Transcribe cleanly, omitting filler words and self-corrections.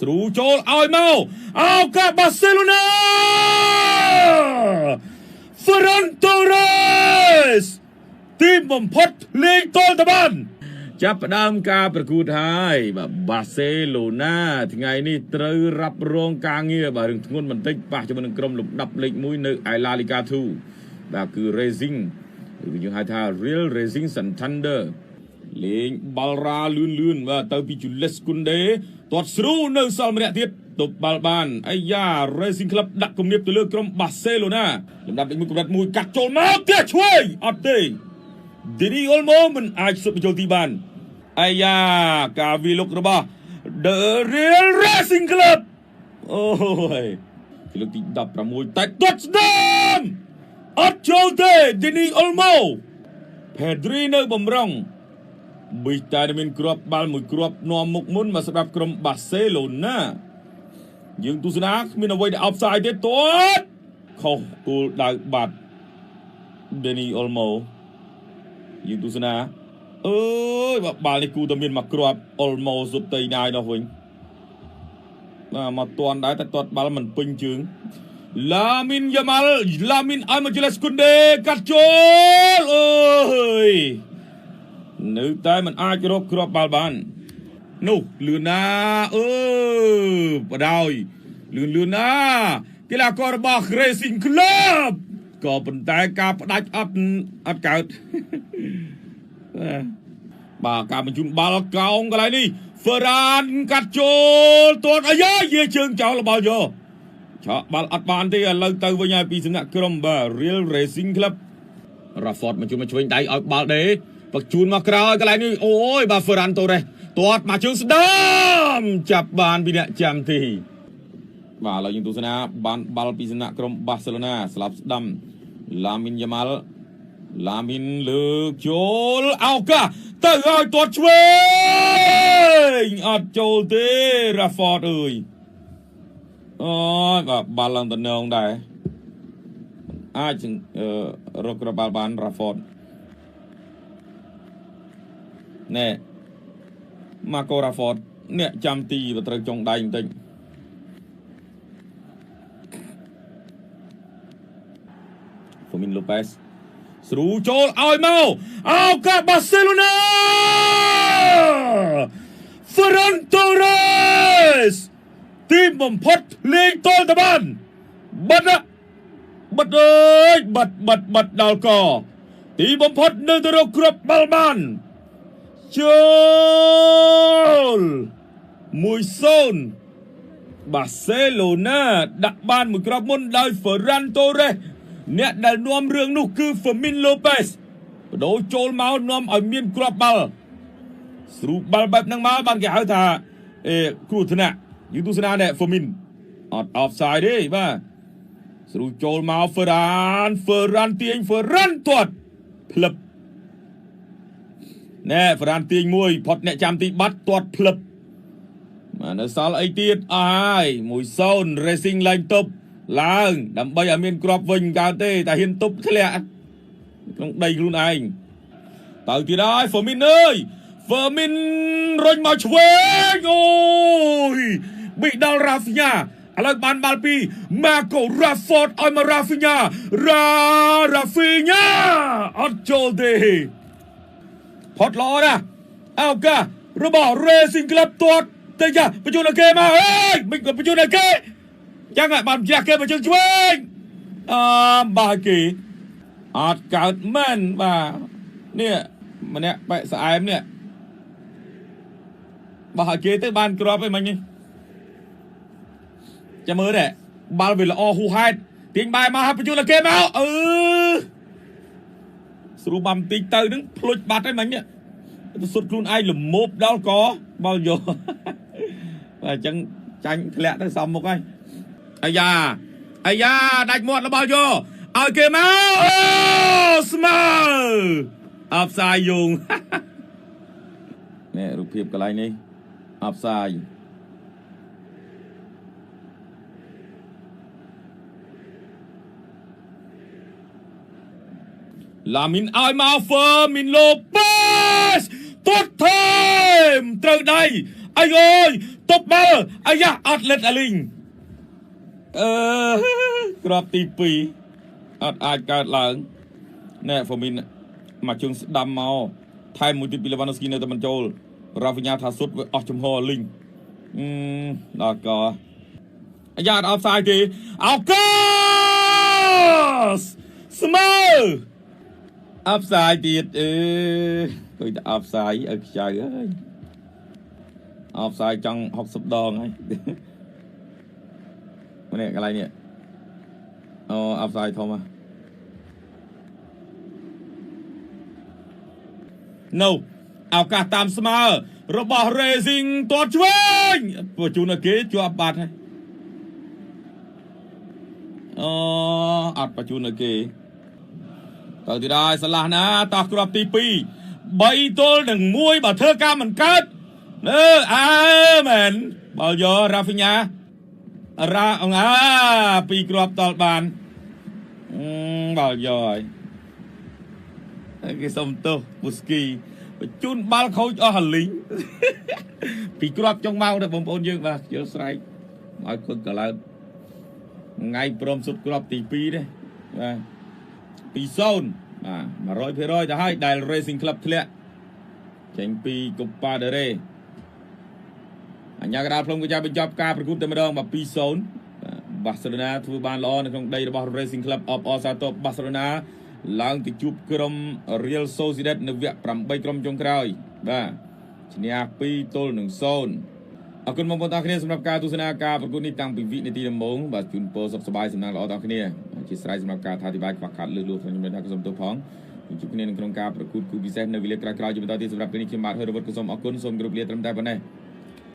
ស្រូចូលឲ្យមកឱកាសបាសេឡូណាហ្វ្រាន់តូរ៉េសទីបំផុតលេងតល់តបានចាប់ផ្ដើមការប្រកួតហើយបាទបាសេឡូណាថ្ងៃនេះត្រូវរ៉ាប់រងការងារបាទរឿងធ្ងន់បន្តិចប៉ះជាមួយនឹងក្រុមលំដាប់លេខ1នៅឯ La Liga 2បាទគឺ Racing ឬយើងហៅថា Real Racing Santander លេងបាល់រ៉ាលឿនលឿនបាទទៅពី Jules Koundé ទាត់ស្រូនៅសល់ម្នាក់ទៀតទប់បាល់បានអាយ៉ា Racing Club ដាក់គំនាបទៅលើក្រុមបាសេឡូណាលំដាប់លេខ1កម្រិត1កាត់ចូលមកទៀតឆ្វេងអត់ទេ Dani Olmo មិនអាចសុបបញ្ចូលទីបានអាយ៉ាការវាលុករបស់ The Real Racing Club អូយលើកទី16តែទាត់ស្ដាំអត់ចូលទេ Dani Olmo Pedri នៅបំរុងប៊ីតែមានគ្រាប់បាល់មួយគ្រាប់នាំមុខមុនមកសម្រាប់ក្រុមបាសេឡូណាយើងទស្សនាគ្មានអ្វីដែលអបសាយទេទាត់ខុសគោលដៅបាត់ Dani Olmo យើងទស្សនាអើយបាល់នេះគូតែមានមួយគ្រាប់ Olmo សុទ្ធតៃណាយនោះវិញបាទមកតាន់ដែរតែទាត់បាល់មិនពេញជើងឡាមីនយ៉ាម៉ាល់ឡាមីនឲ្យមកជូឡេសគុនដេកាត់ចូលអើយនៅតែមិនអាចរកគ្រាប់បាល់បាននោះលឿនណាអឺបដោយលឿនលឿនណាកីឡាកររបស់ Racing Club ក៏ប៉ុន្តែការផ្ដាច់អត់កើតបាទការបញ្ជូនបាល់កោងកន្លែងនេះ Ferran កាត់ចូលទាត់អាយ៉ាយាជើងចោលបាល់យកឆក់បាល់អត់បានទេឥឡូវទៅវិញហើយពីសំណាក់ក្រុមបាទ Real Racing Club Rashford បញ្ជូនមកឆ្វេងដៃឲ្យបាល់ដេបជូនមកក្រោយកន្លែងនេះអូយបាទ Ferran Torres ទាត់មកជើងស្ដាំចាប់បានពីអ្នកចាំទីបាទឥឡូវយើងទស្សនាបានបាល់ពីសំណាក់ក្រុមបាសេឡូណាស្លាប់ស្ដាំឡាមីនយ៉ាម៉ាល់ឡាមីនលើកចូលឱកាសទៅឲ្យទាត់ឆ្វេងអត់ចូលទេ Rashford អើយអូយបាទបាល់ឡើងតំណងដែរអាចរកក្របាល់បាន Rashford ណែ Marco Rashford អ្នកចាំទីបើត្រូវចុងដៃបន្តិច Fermin Lopez ស្រូចូលឲ្យមកឱកាសបាសេឡូណា Ferran Torres ទីបំផុតលេងតល់តបានបិទបិទអើយបិទបិទបិទដល់កទីបំផុតនៅទៅរកគ្រាប់បាល់បានចូល1-0បាសេឡូណាដាក់បានមួយគ្រាប់មុនដោយ Ferran Torres អ្នកដែលនាំរឿងនោះគឺ Fermin Lopez បដូរចូលមកនាំឲ្យមានគ្រាប់បាល់ស្រូបបាល់បែបហ្នឹងមកបានគេហៅថាអេគ្រោះថ្នាក់យើងទស្សនានេះ Fermin អត់ offside ទេបាទស្រូបចូលមក Ferran ទាញ Ferran ទាត់ផ្លឹបណែ Ferran ទាញមួយផុតអ្នកចាំទីបាត់ទាត់ផ្លឹបបាទនៅសល់អីទៀតអស់ហើយ1-0 Racing ឡើងទប់ឡើងដើម្បីឲ្យមានគ្រាប់វិញកើតទេតែហ៊ានទប់ធ្លាក់ក្នុងដីខ្លួនឯងទៅទៀតហើយ Fermin អើយ Fermin រុញមកឆ្វេងអូយប៊ីដល់ Rafinha ឥឡូវបានបាល់ពី Marco Rashford ឲ្យមក Rafinha Rafinha អត់ចូលទេផុតល្អណាស់ឱកាសរបស់ Racing Club ទាត់ទៅចាបញ្ជូនឲ្យគេមកអើយមិនក៏បញ្ជូនឲ្យគេចឹងបានជះគេមកជើងឆ្វេងអឺបាគេអត់កើតមែនបាទនេះម្នាក់បែកស្អែមនេះបោះឲ្យគេទៅបានគ្រាប់អីមិញនេះចាំមើលដែរបាល់វាល្អហួសហេតុទាញបែរមកហើយបញ្ជូនឲ្យគេមកអឺស្រួលបាំតិចទៅនឹងភ្លុចបាត់ហើយមិញនេះទៅសុទ្ធខ្លួនឯងលមោបដល់កបាល់យកបាទអញ្ចឹងចាញ់ធ្លាក់ទៅសំមុខហើយអាយ៉ាអាយ៉ាដាច់មាត់របស់យកឲ្យគេមកអូស្មើអបសាយយងនេះរូបភាពកន្លែងនេះអបសាយឡាមីនឲ្យមក Fermin Lopez ទាត់ថែមត្រូវដៃអាយអើយ ទប់បាល់អាយ៉ាអត់លិតអាលីងអឺក្របទី2អត់អាចកើតឡើងណែហ្វូមីនមកជើងស្ដាំមកថែមមួយទីពីលេវ៉ាណូស្គីនៅតែមិនចូលរ៉ាហ្វីញ៉ាថាសុតវាអស់ចំហលីងអឺដល់កអាយ៉ាអត់អបសាយទេឱកាសស្មើអបសាយទៀតអឺគួយតែអបសាយឲ្យខ្ចៅហើយអបសាយចង់60ដងហើយនេះកន្លែងនេះអូអបសាយធំហ៎នៅឱកាសតាមស្មើរបស់ Racing ទាត់ឆ្វេងបញ្ជូនឲ្យគេជាប់បាត់ហើយអូអត់បញ្ជូនឲ្យគេទៅទៀតហើយឆ្លាស់ណាតោះគ្រាប់ទី2 3ទល់នឹង1បើធ្វើការមិនកើតអឺអើមែនបាល់យករ៉ាហ្វីញ៉ារ៉ាអងអាពីរគ្រាប់តល់បានបាល់យកហើយគេសុំទោសពូស្គីបញ្ជូនបាល់ខូចអស់អាលីងពីគ្រាប់ចុងម៉ោងទៅបងប្អូនយើងបាទយល់ស្រែកឲ្យខឹងកឡោតថ្ងៃព្រមសុទ្ធគ្រាប់ទី2ទេបាទ2-0បាទ100%ទៅហើយដែល Racing Club ធ្លាក់ចេញពីកូប៉ាដេរ៉េអញ្ញាកដាលភ្លុំក៏ចាប់បញ្ចប់ការប្រកួតតែម្ដងបាទ2-0បាសេឡូណាធ្វើបានល្អនៅក្នុងដីរបស់ Racing Club អបអរសាទរបាសេឡូណាឡើងទៅជួបក្រុម Real Sociedad នៅវគ្គ8ក្រុមចុងក្រោយបាទឈ្នះ2ទល់នឹង0អរគុណបងប្អូនទាំងគ្នាសម្រាប់ការទស្សនាការប្រកួតនេះតាំងពីវិនាទីដំបូងបាទជូនពរសុខសប្បាយសំណាងល្អទាំងគ្នាអធិស្ឋានសម្រាប់ការថាអធិប្បាយខ្វះខាតលើសលួសខ្ញុំមានថាសូមទោសផងជួបគ្នានៅក្នុងការប្រកួតគូពិសេសនៅវេលាក្រោយៗជាបន្តទៀតសម្រាប់ពេលនេះខ្ញុំបាទហឺរវត្តក៏សូមអរគុណសូមគោរពលាត្រឹមតែប៉ុណ្ណេះ